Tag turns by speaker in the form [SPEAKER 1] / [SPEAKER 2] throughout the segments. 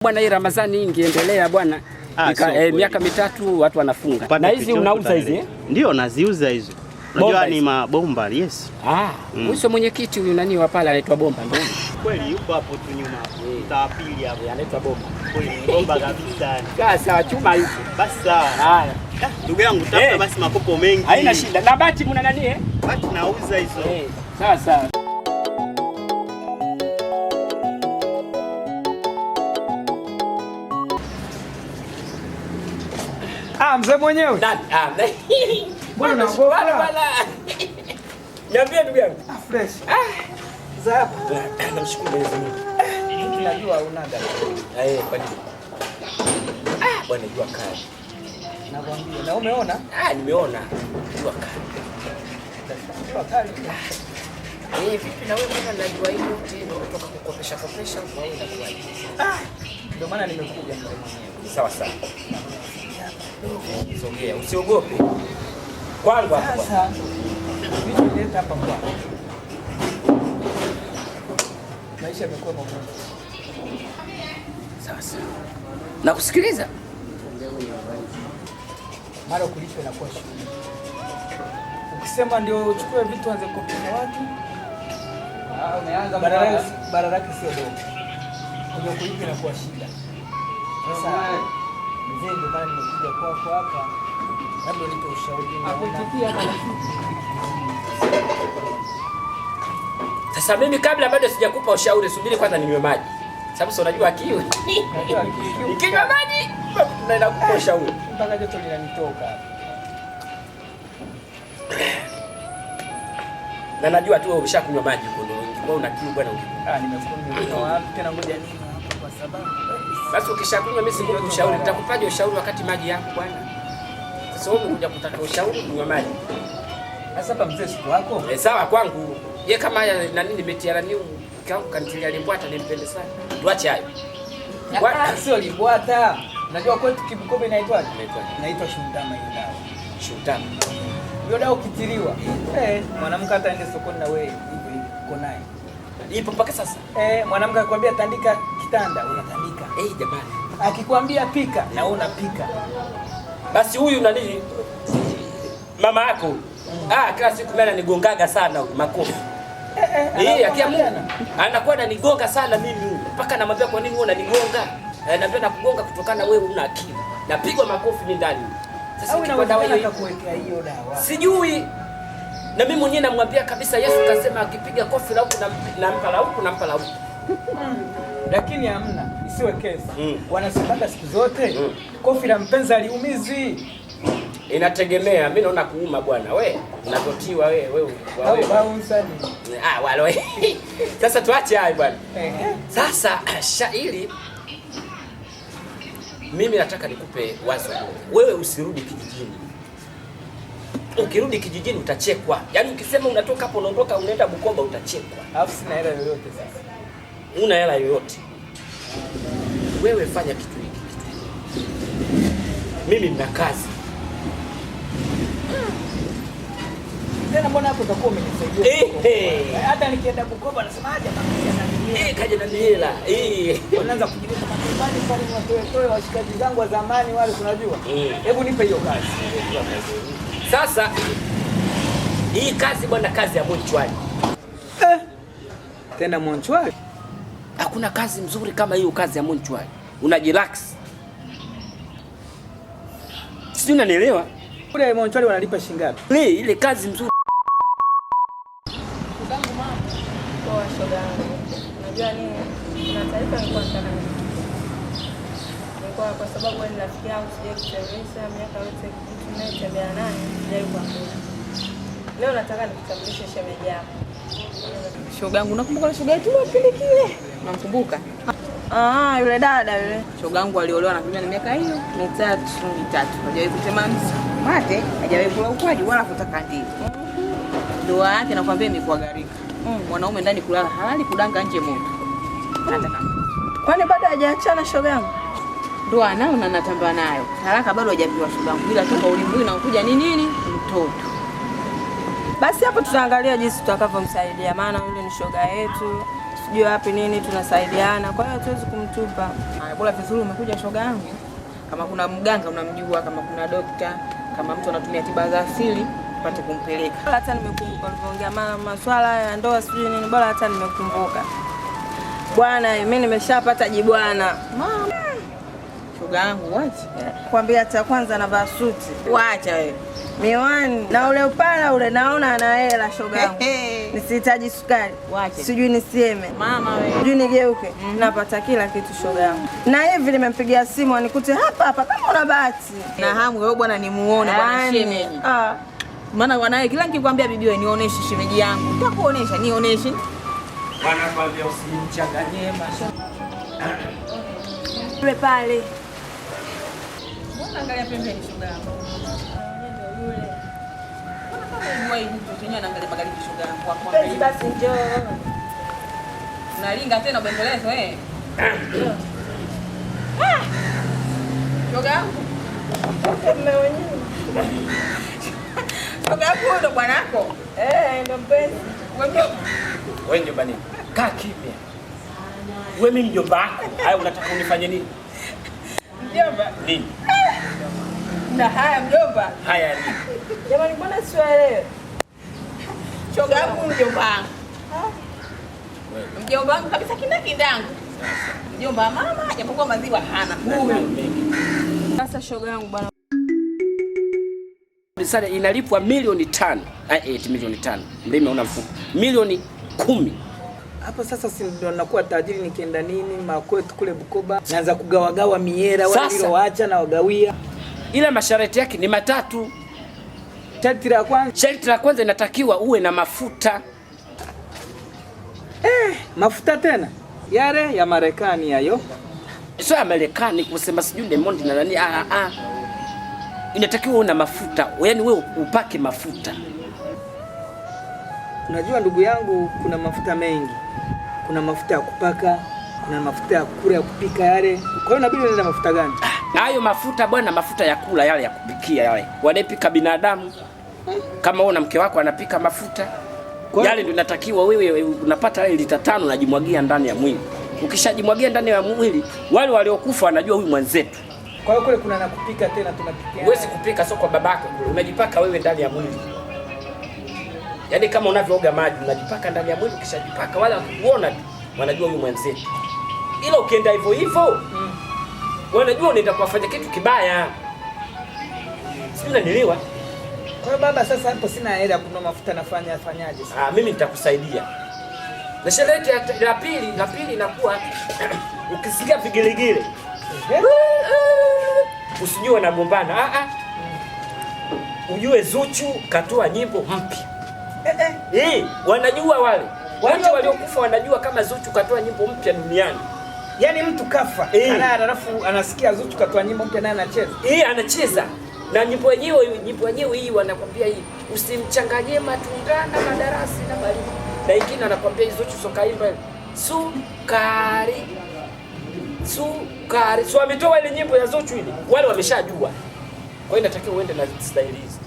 [SPEAKER 1] Bwana, hii Ramadhani hii ingeendelea bwana.
[SPEAKER 2] Ah, sio kweli.
[SPEAKER 1] Miaka 3 watu wanafunga.
[SPEAKER 2] Pata
[SPEAKER 1] Na hizi
[SPEAKER 2] chochote
[SPEAKER 1] unauza hizi?
[SPEAKER 2] utaleta. Ndio naziuza hizo.
[SPEAKER 1] Bomba
[SPEAKER 2] Unajua ni
[SPEAKER 1] hizi.
[SPEAKER 2] mabomba, yes.
[SPEAKER 1] Ah, huyu sio mwenyekiti huyu nani wa pale anaitwa Bomba ndio.
[SPEAKER 2] Kweli yuko hapo tu nyuma hapo. Mtaa wa pili hapo.
[SPEAKER 1] Anaitwa Bomba.
[SPEAKER 2] Kweli ni bomba kabisa.
[SPEAKER 1] Kaa sawa, chuma yupo.
[SPEAKER 2] Basi sawa.
[SPEAKER 1] Haya.
[SPEAKER 2] Ah, ndugu yangu tafuta basi makopo mengi.
[SPEAKER 1] Haina shida. Na bati mna nani eh?
[SPEAKER 2] Bati nauza hizo.
[SPEAKER 1] Sawa sawa.
[SPEAKER 3] Ah, mzee mwenyewe.
[SPEAKER 1] Nani? Ah,
[SPEAKER 3] Bwana unaogopa?
[SPEAKER 1] Bwana bwana. Niambie ndugu yangu.
[SPEAKER 3] Ah, fresh. Za hapa.
[SPEAKER 1] Namshukuru Mwenyezi Mungu.
[SPEAKER 3] Najua una gari.
[SPEAKER 1] Eh, kwa nini? Ah, bwana jua kali.
[SPEAKER 3] Nakwambia. Na umeona?
[SPEAKER 1] Ah, nimeona. Jua kali.
[SPEAKER 3] Jua kali.
[SPEAKER 1] Vipi na wewe bwana, najua hilo tena umetoka kukopesha kopesha huko wewe inakuwaje?
[SPEAKER 3] Ah, ndio maana nimekuja mzee mwenyewe.
[SPEAKER 1] Sawa sawa. Sogea, usiogope. Kwangu hapa bwana.
[SPEAKER 3] Sasa nilicholeta hapa kwako. Maisha yamekuwa magumu.
[SPEAKER 1] Sawa sawa. Nakusikiliza.
[SPEAKER 3] Mara kulipa inakuwa shida. Ukisema ndio uchukue vitu anze kukopesha watu.
[SPEAKER 4] Ah, umeanza
[SPEAKER 3] Bara lake sio dogo. Ndio kulipa inakuwa shida. Sasa mzee, ndio maana nimekuja kwako hapa. Labda unipe ushauri.
[SPEAKER 1] Sasa mimi kabla bado sijakupa ushauri, subiri kwanza ninywe maji. Sababu si unajua kiu. Nikinywa maji tunaenda kukupa ushauri.
[SPEAKER 3] Mpaka joto linanitoka.
[SPEAKER 1] Na najua tu wewe umeshakunywa maji huko ndio ungekuwa una kiu bwana ungekunywa.
[SPEAKER 3] Ah, nimekunywa wapi tena, ngoja nini hapa kwa sababu.
[SPEAKER 1] Basi ukishakunywa mimi sikupi ushauri, nitakupaje ushauri wakati maji yako bwana? Sasa wewe umekuja kutaka ushauri kunywa maji.
[SPEAKER 3] Sasa hapa mzee siku wako?
[SPEAKER 1] Sawa kwangu. Ye kama haya na nini nimetia nani mke wangu kanitilia limbwata nimpende sana. Tuache hayo.
[SPEAKER 3] Sio limbwata. Unajua kwetu Kibukobe inaitwaje?
[SPEAKER 1] Inaitwaje?
[SPEAKER 3] Inaitwa shuntama hiyo dawa.
[SPEAKER 1] Shuntama.
[SPEAKER 3] Hiyo dawa ukitiliwa, mwanamke hata aende sokoni na wewe hivyo hivyo uko naye.
[SPEAKER 1] Ipo mpaka sasa.
[SPEAKER 3] Mwanamke akikwambia tandika kitanda unatandika.
[SPEAKER 1] Jamani.
[SPEAKER 3] Akikwambia pika na wewe unapika.
[SPEAKER 1] Basi huyu nani mama yako huyu. Ah, kila siku mimi ananigongaga sana huyu makofi. Akia Mungu. Anakuwa ananigonga sana mimi huyu. Mpaka namwambia kwa nini wewe unanigonga? Naambia nakugonga kutokana wewe una akili. Napigwa makofi mimi ndani. Sasa
[SPEAKER 3] Au
[SPEAKER 1] ikiwa dawa
[SPEAKER 3] inawezekana
[SPEAKER 1] hiyo
[SPEAKER 3] akakuwekea hiyo dawa.
[SPEAKER 1] Sijui. Na mimi mwenyewe namwambia kabisa, Yesu kasema akipiga kofi la huku nampa la huku nampa la huku.
[SPEAKER 3] Lakini hamna, isiwe kesi. Wanasemaga siku zote kofi la mpenzi haliumizi.
[SPEAKER 1] Inategemea, mimi naona kuuma bwana. We, unavotiwa we, we, we,
[SPEAKER 3] Au
[SPEAKER 1] we.
[SPEAKER 3] bouncer ni.
[SPEAKER 1] Ah, wala we. Sasa tuache hayo bwana. Sasa shairi mimi nataka nikupe wazo moja. Wewe usirudi kijijini. Ukirudi kijijini utachekwa. Yaani ukisema unatoka hapo unaondoka unaenda Bukoba utachekwa.
[SPEAKER 3] Alafu sina hela yoyote sasa.
[SPEAKER 1] Una hela yoyote. Wewe fanya kitu hiki, kitu hiki. Mimi nina kazi.
[SPEAKER 3] Tena mbona hapo utakuwa umenisaidia? Hata nikienda Bukoba nasema aje mama
[SPEAKER 1] Kaja na hela.
[SPEAKER 3] Wanaanza kujiuliza nyumbani pale ni watoe toe washikaji zangu wa zamani wale tunajua. Hebu nipe hiyo kazi.
[SPEAKER 1] Sasa hii kazi bwana, kazi ya monchwari.
[SPEAKER 3] Tena monchwari?
[SPEAKER 1] Hakuna kazi mzuri kama hiyo kazi ya monchwari. Unajirelax. Sijui unanielewa?
[SPEAKER 3] Kule monchwari wanalipa shilingi ngapi?
[SPEAKER 1] Ni ile kazi nzuri.
[SPEAKER 5] Poa shoga yangu. Unajua nini? Kuna taarifa nilikuwa nataka nikupe. Nilikuwa kwa sababu wewe ni rafiki yangu, sijawahi kuchelewesha miaka yote mtu ninayetembea naye sijawahi kuambia. Leo nataka nikutambulishe shemeji yako.
[SPEAKER 6] Shoga yangu, unakumbuka na shoga yetu wa pili kile? Unamkumbuka?
[SPEAKER 5] Ah, yule dada yule.
[SPEAKER 6] Shoga yangu aliolewa na kuja na miaka hiyo
[SPEAKER 5] 3.
[SPEAKER 6] 3. Hajawahi kutema mate, hajawahi kula ukwaju wala kutaka ndizi. Ndoa yake nakwambia imekuwa gharika. Mwanaume ndani kulala halali, kudanga nje moto. Nataka.
[SPEAKER 5] Kwani bado hajaachana shoga yangu?
[SPEAKER 6] Ndoa nayo na natamba nayo. Talaka bado hajapewa shoga yangu. Bila toka ulimwengu inakuja ni nini? Mtoto.
[SPEAKER 5] Basi hapo tutaangalia jinsi tutakavyomsaidia, maana yule ni shoga yetu. sijui wapi nini, tunasaidiana. Kwa hiyo hatuwezi kumtupa.
[SPEAKER 6] Haya, bora vizuri umekuja shoga yangu. Kama kuna mganga unamjua, kama kuna dokta, kama mtu anatumia tiba za asili, pate kumpeleka.
[SPEAKER 5] Bora hata nimekumbuka ulivyoongea mama maswala ya ndoa sijui nini, bora hata nimekumbuka. Bwana, mimi nimeshapata jibwana.
[SPEAKER 6] Mama. Shoga yangu wacha.
[SPEAKER 5] Kwambia cha kwanza anavaa suti,
[SPEAKER 6] Wacha wewe.
[SPEAKER 5] miwani na ule upala ule, naona ana hela shoga yangu. Nisihitaji sukari,
[SPEAKER 6] Wacha.
[SPEAKER 5] sijui nisieme,
[SPEAKER 6] Mama wewe.
[SPEAKER 5] sijui nigeuke, napata kila kitu shoga yangu. Na hivi nimempigia simu anikute hapa hapa kama una bahati.
[SPEAKER 6] Na hamu wewe bwana nimuone bwana
[SPEAKER 5] Yaani,
[SPEAKER 6] shemeji.
[SPEAKER 5] ah.
[SPEAKER 6] Maana wanawe kila nikikwambia bibi wewe nionyeshe shemeji yangu. Nitakuonesha, nionyeshe.
[SPEAKER 1] Wanakwambia usimchanganyie masha.
[SPEAKER 5] Yule pale.
[SPEAKER 6] Mbona angalia pembeni shoga yangu? Mbona kama uwai mtu chenyewe anaangalia magharibi shoga yangu kwa
[SPEAKER 5] Penzi
[SPEAKER 6] kuangalia.
[SPEAKER 5] basi njoo.
[SPEAKER 6] Unalinga tena ubembelezo eh. Ah! Shoga yangu.
[SPEAKER 5] Mume wenyewe.
[SPEAKER 6] Shoga yangu huyo ndo bwanako.
[SPEAKER 5] Eh, ndo mpenzi.
[SPEAKER 6] Wewe
[SPEAKER 1] Wewe mjomba nini? Kaa kimya. Wewe mimi mjomba wako. Haya unataka unifanye nini?
[SPEAKER 6] mjomba.
[SPEAKER 1] Nini?
[SPEAKER 6] Na haya mjomba.
[SPEAKER 1] Haya nini?
[SPEAKER 5] Jamani, mbona siwaelewe?
[SPEAKER 6] Shoga yangu mjomba wangu. Mjomba wangu kabisa kindakindangu. Mjomba wa mama japokuwa maziwa hana. Huyu.
[SPEAKER 5] Sasa shoga yangu bwana.
[SPEAKER 1] Sasa inalipwa milioni 5. Eti milioni 5. Mlime una mfuko. Milioni 10.
[SPEAKER 3] Hapo sasa si ndio nakuwa tajiri nikienda nini makwetu kule Bukoba, naanza kugawagawa miera wale
[SPEAKER 1] Sasa.
[SPEAKER 3] nilowaacha na wagawia.
[SPEAKER 1] Ila masharti yake ni matatu.
[SPEAKER 3] Sharti la kwanza,
[SPEAKER 1] Sharti la kwanza inatakiwa uwe na mafuta.
[SPEAKER 3] mafuta tena yale ya Marekani hayo.
[SPEAKER 1] Sio ya Marekani kusema sijui Diamond na nani. Inatakiwa uwe na mafuta. Yaani wewe upake mafuta.
[SPEAKER 3] Unajua ndugu yangu, kuna mafuta mengi. Kuna mafuta ya kupaka, kuna mafuta ya kula ya kupika yale. Kwa hiyo inabidi niende na mafuta gani?
[SPEAKER 1] Hayo mafuta bwana, mafuta ya kula yale ya kupikia yale. Wanapika binadamu. Kama wewe na mke wako anapika mafuta. Yale ndio inatakiwa wewe unapata yale lita 5 unajimwagia ndani ya mwili. Ukishajimwagia ndani ya mwili, wale waliokufa wanajua huyu mwenzetu.
[SPEAKER 3] Kwa hiyo kule kuna na kupika tena tunapikia.
[SPEAKER 1] Huwezi kupika sio kwa babako kule, unajipaka wewe ndani ya mwili. Yaani kama unavyooga maji unajipaka ndani ya mwili, ukishajipaka wale wakikuona tu wanajua huyu mwenzetu. Ila ukienda hivyo hivyo wanajua unaenda kuwafanya kitu kibaya. Sijui unanielewa?
[SPEAKER 3] Kwa hiyo baba, sasa hapo sina hela ya kununua mafuta, nafanya fanyaje sasa?
[SPEAKER 1] Mimi nitakusaidia. Na sharti la pili inakuwa ukisikia vigelegele usijue wanagombana. Ujue Zuchu katoa nyimbo mpya. Wanajua wale. Wale waliokufa wanajua kama Zuchu katoa nyimbo mpya duniani.
[SPEAKER 3] Yaani mtu kafa, kalala alafu anasikia Zuchu katoa nyimbo mpya naye anacheza.
[SPEAKER 1] Anacheza. Na nyimbo yenyewe hii wanakwambia hii usimchanganyie matunda na madarasi na baridi. Na ingine anakwambia hii Zuchu sokaimba sukari. Sukari. So ametoa ile nyimbo ya Zuchu ile. Wale wameshajua. Kwa hiyo inatakiwa uende na style hizi.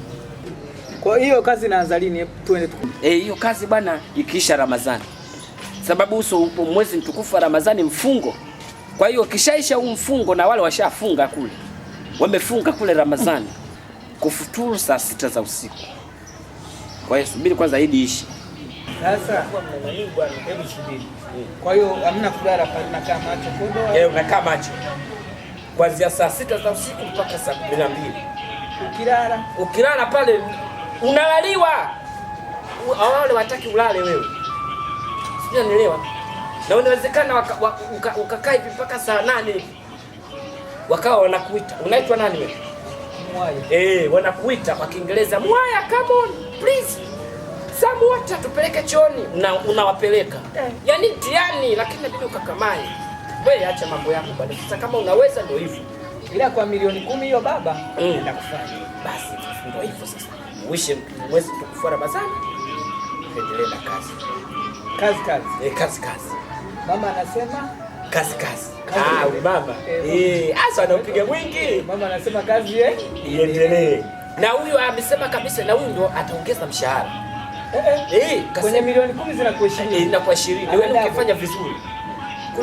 [SPEAKER 3] Kwa hiyo kazi inaanza lini? Tuende tu.
[SPEAKER 1] Hiyo kazi bwana ikiisha Ramadhani. Sababu uso upo mwezi mtukufu wa Ramadhani mfungo. Kwa hiyo kishaisha huu mfungo na wale washafunga kule. Wamefunga kule Ramadhani. Kufuturu saa 6 za usiku. Kwa hiyo subiri kwanza Idi ishi.
[SPEAKER 3] Sasa hebu subiri. Kwa hiyo hamna kulala pale, unakaa macho kodo.
[SPEAKER 1] Unakaa macho. Kuanzia saa 6 za usiku mpaka saa 12. Ukilala pale unalaliwa. Wale wataki ulale wewe. Sijui unanielewa? Na inawezekana ukakaa hivi mpaka saa 8 hivi. Wakawa wanakuita. Unaitwa nani wewe?
[SPEAKER 3] Mwaya.
[SPEAKER 1] Wanakuita kwa Kiingereza, Mwaya, come on, please. Some water tupeleke chooni. Unawapeleka. Yaani mtihani lakini inabidi ukakamae. Wewe acha mambo yako bwana. Sasa kama unaweza ndio hivyo.
[SPEAKER 3] Ila kwa milioni 10 hiyo baba, naenda kufanya.
[SPEAKER 1] Basi ndio hivyo sasa. Uishe mwezi mtukufu wa Ramadhani. Tuendelee na kazi.
[SPEAKER 3] Kazi kazi.
[SPEAKER 1] Kazi kazi.
[SPEAKER 3] Mama anasema
[SPEAKER 1] kazi kazi.
[SPEAKER 3] Kazi.
[SPEAKER 1] Mama. Asa anaupiga mwingi.
[SPEAKER 3] Mama anasema kazi
[SPEAKER 1] iendelee. Na huyu amesema kabisa na huyu ndio ataongeza mshahara. Eh,
[SPEAKER 3] Kwenye milioni 10 zinakuwa 20.
[SPEAKER 1] Inakuwa 20. Wewe ukifanya vizuri.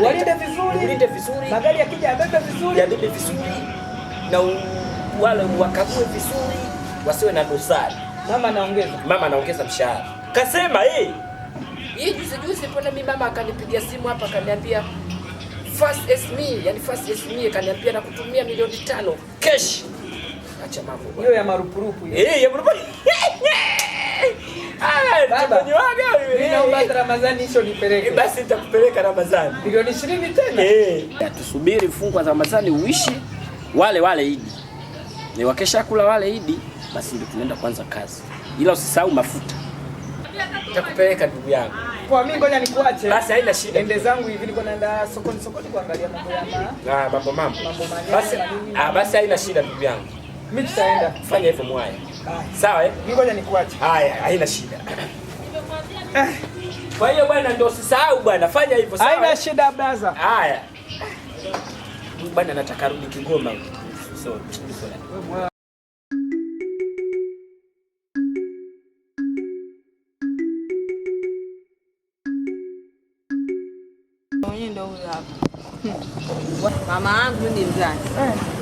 [SPEAKER 3] Walinde vizuri.
[SPEAKER 1] Ulinde vizuri.
[SPEAKER 3] Magari yakija yabebe vizuri.
[SPEAKER 1] Yabebe vizuri. Na wale wakague vizuri, wasiwe na dosari.
[SPEAKER 3] Mama anaongeza.
[SPEAKER 1] Mama anaongeza mshahara. Kasema eh. Hii juzi juzi mbona mimi mama akanipigia simu hapa akaniambia fast as me, yani fast as me akaniambia nakutumia milioni 5 cash. Acha mambo bwana.
[SPEAKER 3] Hiyo ya marupurupu hiyo.
[SPEAKER 1] Eh, ya marupurupu. Ah,
[SPEAKER 3] Baba,
[SPEAKER 1] tumenywaga wewe.
[SPEAKER 3] Mimi naomba hata Ramadhani hicho nipeleke.
[SPEAKER 1] Basi nitakupeleka Ramadhani.
[SPEAKER 3] Milioni 20 tena?
[SPEAKER 1] Eh. Tusubiri mfungo wa Ramadhani uishi wale wale Idi. Ni wakesha kula wale Idi, basi ndio tunaenda kuanza kazi. Ila usisahau mafuta. Nitakupeleka ndugu yangu.
[SPEAKER 3] Kwa mimi ngoja nikuache.
[SPEAKER 1] Basi haina shida.
[SPEAKER 3] Ende zangu hivi niko naenda sokoni sokoni kuangalia mambo ya ma.
[SPEAKER 1] Ah, mambo mambo.
[SPEAKER 3] Mambo manene,
[SPEAKER 1] Basi
[SPEAKER 3] manini.
[SPEAKER 1] basi haina shida ndugu yangu.
[SPEAKER 3] Mimi tutaenda.
[SPEAKER 1] Fanya hivyo mwaya. Sawa eh?
[SPEAKER 3] Mimi ngoja nikuache.
[SPEAKER 1] Haya, haina shida. Kwa hiyo bwana ndio usisahau bwana, fanya hivyo sawa.
[SPEAKER 3] Haina shida brother.
[SPEAKER 1] Haya. Bwana nataka rudi Kigoma. So, so.
[SPEAKER 5] Mwenyewe ndio huyo hapa.
[SPEAKER 6] Mama yangu ni mzazi.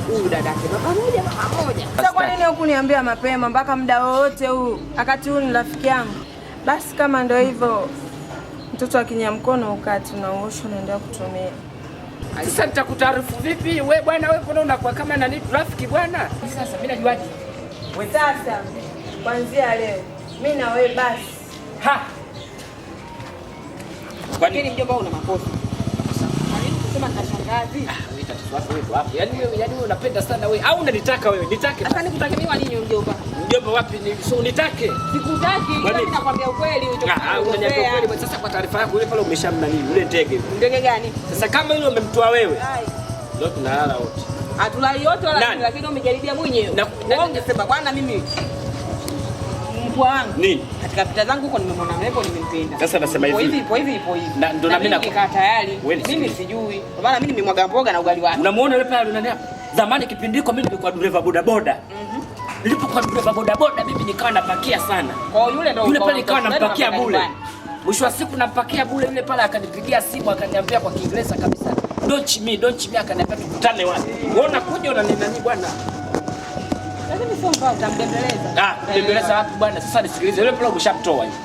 [SPEAKER 6] Huyu dadake baba moja mama moja.
[SPEAKER 5] Sasa kwa nini hukuniambia mapema mpaka muda wowote huu? Wakati huu ni rafiki yangu. Basi kama ndio hivyo, mtoto akinya mkono ukati unauosha unaendelea kutumia.
[SPEAKER 1] Sasa nitakutaarifu vipi? We bwana wewe mbona unakuwa kama nani rafiki bwana? Sasa mimi najuaje?
[SPEAKER 5] Sasa kuanzia leo mimi na wewe basi.
[SPEAKER 1] Ha. Kwa
[SPEAKER 6] nini mjomba una makosa? Kwa nini kusema na shangazi?
[SPEAKER 1] Ah, wewe tatizo lako wewe wapi? Yaani wewe yaani wewe unapenda sana wewe au unanitaka wewe? Nitake.
[SPEAKER 6] Sasa nikutake mimi wa nini mjomba?
[SPEAKER 1] Mjomba wapi ni so unitake?
[SPEAKER 6] Sikutaki, ila mimi nakwambia ukweli ulichokuwa.
[SPEAKER 1] Ah, unaniambia ukweli. Sasa kwa taarifa yako yule pale umeshamna nini? Yule ndege.
[SPEAKER 6] Ndege gani?
[SPEAKER 1] Sasa kama yule umemtoa wewe. Leo tunalala wote.
[SPEAKER 6] Hatulali wote wala nini, lakini umejaribia mwenyewe. Wewe ungesema bwana mimi mkwa wangu.
[SPEAKER 1] Nini?
[SPEAKER 6] Katika pita zangu huko nimemwona mrembo nimempenda.
[SPEAKER 1] Sasa nasema hivi.
[SPEAKER 6] Ipo hivi ipo hivi.
[SPEAKER 1] Na ndo na mimi
[SPEAKER 6] nakaa tayari. Mimi sijui. Kwa maana mimi nimemwaga mboga na ugali wake.
[SPEAKER 1] Unamuona yule pale unani hapa? Zamani kipindi hiko mimi nilikuwa dereva boda boda. Nilipokuwa dereva boda boda mimi nikawa napakia sana.
[SPEAKER 6] Kwa hiyo yule ndo
[SPEAKER 1] yule pale nikawa nampakia bure. Mwisho wa siku nampakia bure yule pale akanipigia simu akaniambia kwa Kiingereza kabisa, don't me akaniambia tukutane wapi? Unaona kuja unani bwana.
[SPEAKER 6] Lakini sio mbaya utambembeleza.
[SPEAKER 1] Ah, mbembeleza wapi bwana? Sasa nisikilize yule pale umeshamtoa hivi.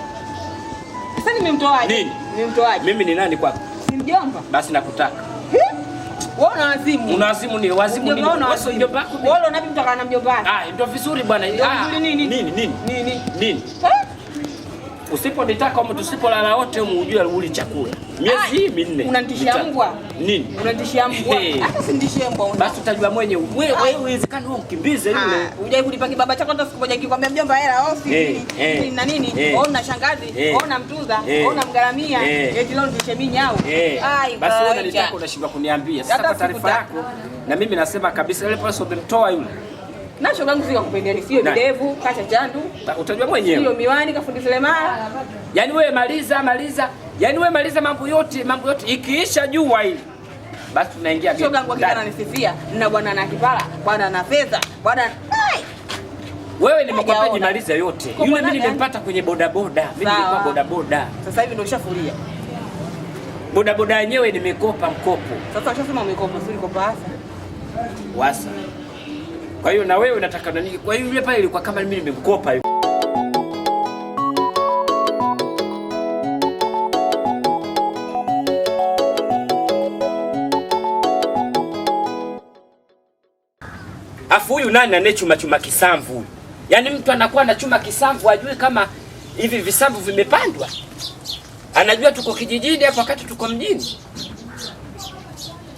[SPEAKER 6] Sasa nimemtoaje?
[SPEAKER 1] Nini?
[SPEAKER 6] Nimemtoaje?
[SPEAKER 1] Mimi ni nani kwako?
[SPEAKER 6] Si mjomba.
[SPEAKER 1] Basi nakutaka.
[SPEAKER 6] Wewe una wazimu.
[SPEAKER 1] Una wazimu ni wazimu nini?
[SPEAKER 6] Wewe
[SPEAKER 1] Wewe mjomba wako.
[SPEAKER 6] Wewe unapi mtu akana mjomba wako?
[SPEAKER 1] Ah, ndio vizuri bwana.
[SPEAKER 6] Ndio vizuri nini?
[SPEAKER 1] Nini nini?
[SPEAKER 6] Nini?
[SPEAKER 1] Nini? Usiponitaka au tusipolala wote ujue uli chakula. Miezi 4.
[SPEAKER 6] Unanitishia mbwa?
[SPEAKER 1] Nini?
[SPEAKER 6] Unanitishia mbwa? Hata sinitishie mbwa una.
[SPEAKER 1] Basi utajua mwenyewe. Wewe uwezekano wewe mkimbize yule.
[SPEAKER 6] Hujai kulipa kibaba chako hata siku moja nikikwambia mjomba hela ofi nini na nini? Wewe una shangazi, wewe unamtunza, wewe unamgaramia, eti leo nitishe mimi nyao.
[SPEAKER 1] Ai, basi wewe unanitaka unashindwa kuniambia. Sasa kwa taarifa yako na mimi nasema kabisa yule pale umemtoa yule.
[SPEAKER 6] Na shoga yangu sio kupendia, sio midevu, kacha chandu.
[SPEAKER 1] Utajua mwenyewe.
[SPEAKER 6] Sio miwani kafundi seremala.
[SPEAKER 1] Yaani wewe maliza maliza. Yaani wewe maliza mambo yote ikiisha jua hili. Basi tunaingia
[SPEAKER 6] gate. Shoga yangu akija ananisifia, na bwana na kipara, bwana na fedha, bwana.
[SPEAKER 1] Wewe nimekwambia nimalize yote. Yule mimi nimempata kwenye boda boda. Mimi nilikuwa boda boda.
[SPEAKER 6] Sasa hivi ndio ushafuria.
[SPEAKER 1] Boda boda yenyewe nimekopa mkopo.
[SPEAKER 6] Sasa ushasema umekopa, si ulikopa hasa.
[SPEAKER 1] Wasa. Kwa hiyo na wewe unataka nani? Kwa hiyo yule pale ilikuwa kama mimi nimemkopa yule. Afu huyu nani anayechuma chuma kisamvu huyu? Yaani mtu anakuwa anachuma kisamvu ajui kama hivi visamvu vimepandwa. Anajua tuko kijijini hapo wakati tuko mjini.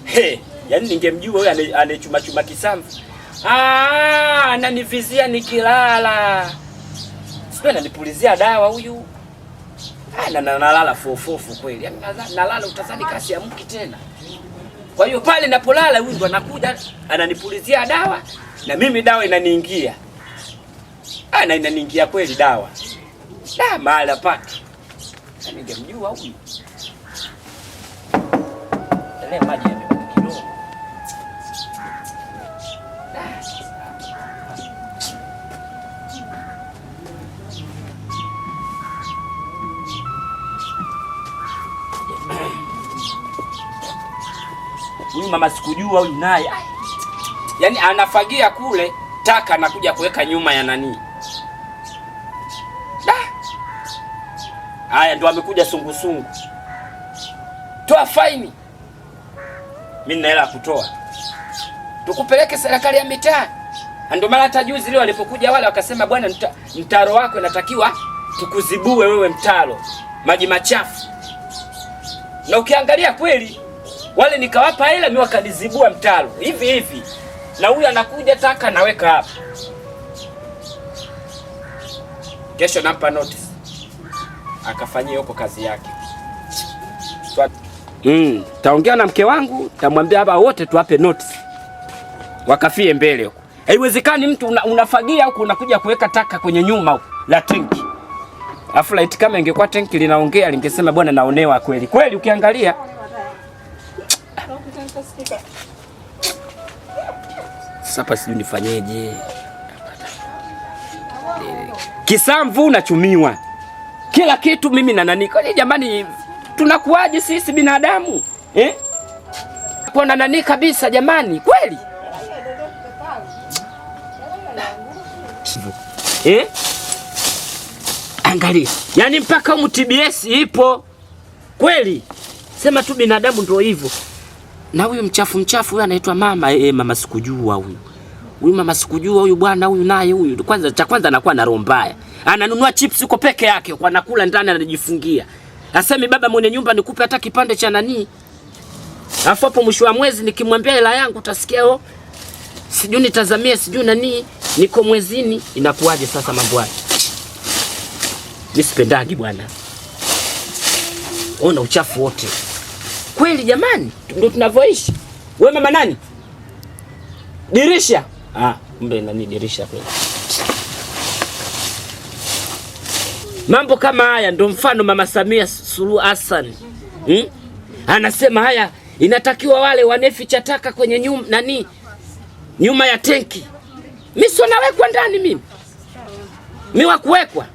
[SPEAKER 1] He, yaani ningemjua huyu anayechuma chuma kisamvu. Ah, ananivizia nikilala. Sio ananipulizia dawa huyu. Ah, na nalala fofofu kweli. Yaani nalala utazani kasi ya mki tena. Kwa hiyo pale napolala huyu ndo anakuja ananipulizia dawa na mimi dawa inaniingia. Ah, na inaniingia kweli dawa. Da mahala pake. Ningemjua huyu. Tena maji yamebaki kidogo. Huyu mama sikujua huyu naye. Yaani anafagia kule taka anakuja kuweka nyuma ya nani. Da. Haya ndo amekuja sungusungu. Toa faini. Mimi nina hela ya kutoa. Tukupeleke serikali ya mitaa. Ndio maana hata juzi leo walipokuja wale wakasema bwana mtaro wako inatakiwa tukuzibue wewe mtaro. Maji machafu. Na ukiangalia kweli wale nikawapa hela mimi wakanizibua mtaro hivi hivi. Na huyu anakuja taka naweka hapa. Kesho nampa notice. Akafanyia huko kazi yake. Taongea na mke wangu, tamwambia hapa wote tuwape notice. Wakafie mbele huko. Haiwezekani mtu unafagia huko unakuja kuweka taka kwenye nyuma huko la tenki. Afu laiti kama ingekuwa tenki linaongea lingesema bwana naonewa kweli. Kweli ukiangalia. Sasa sijui nifanyeje. Kisamvu nachumiwa. Kila kitu mimi na nani. Kwani jamani tunakuaje sisi binadamu? Eh? Kwa na nani kabisa jamani, kweli? Eh? Angalia. Yaani mpaka humu TBS ipo. Kweli. Sema tu binadamu ndio hivyo. Na huyu mchafu mchafu huyu anaitwa mama, mama sikujua huyu. Huyu mama sikujua huyu bwana huyu naye huyu. Kwanza cha kwanza anakuwa na roho mbaya. Ananunua chips yuko peke yake, kwa anakula ndani anajifungia. Asemi baba mwenye nyumba nikupe hata kipande cha nani. Alafu hapo mwisho wa mwezi nikimwambia hela yangu utasikia oh, sijui nitazamia sijui nani, niko mwezini. Inakuwaje sasa mambo haya? Mimi sipendagi bwana. Ona uchafu wote. Kweli jamani, ndio tunavyoishi. Wewe mama nani? Dirisha. Ah, kumbe nani dirisha kweli. Mambo kama haya ndio mfano Mama Samia Suluhu Hassan. Anasema haya inatakiwa wale waneficha taka kwenye nyuma nani? Nyuma ya tenki. Mimi sio nawekwa ndani mimi. Mimi wa kuwekwa.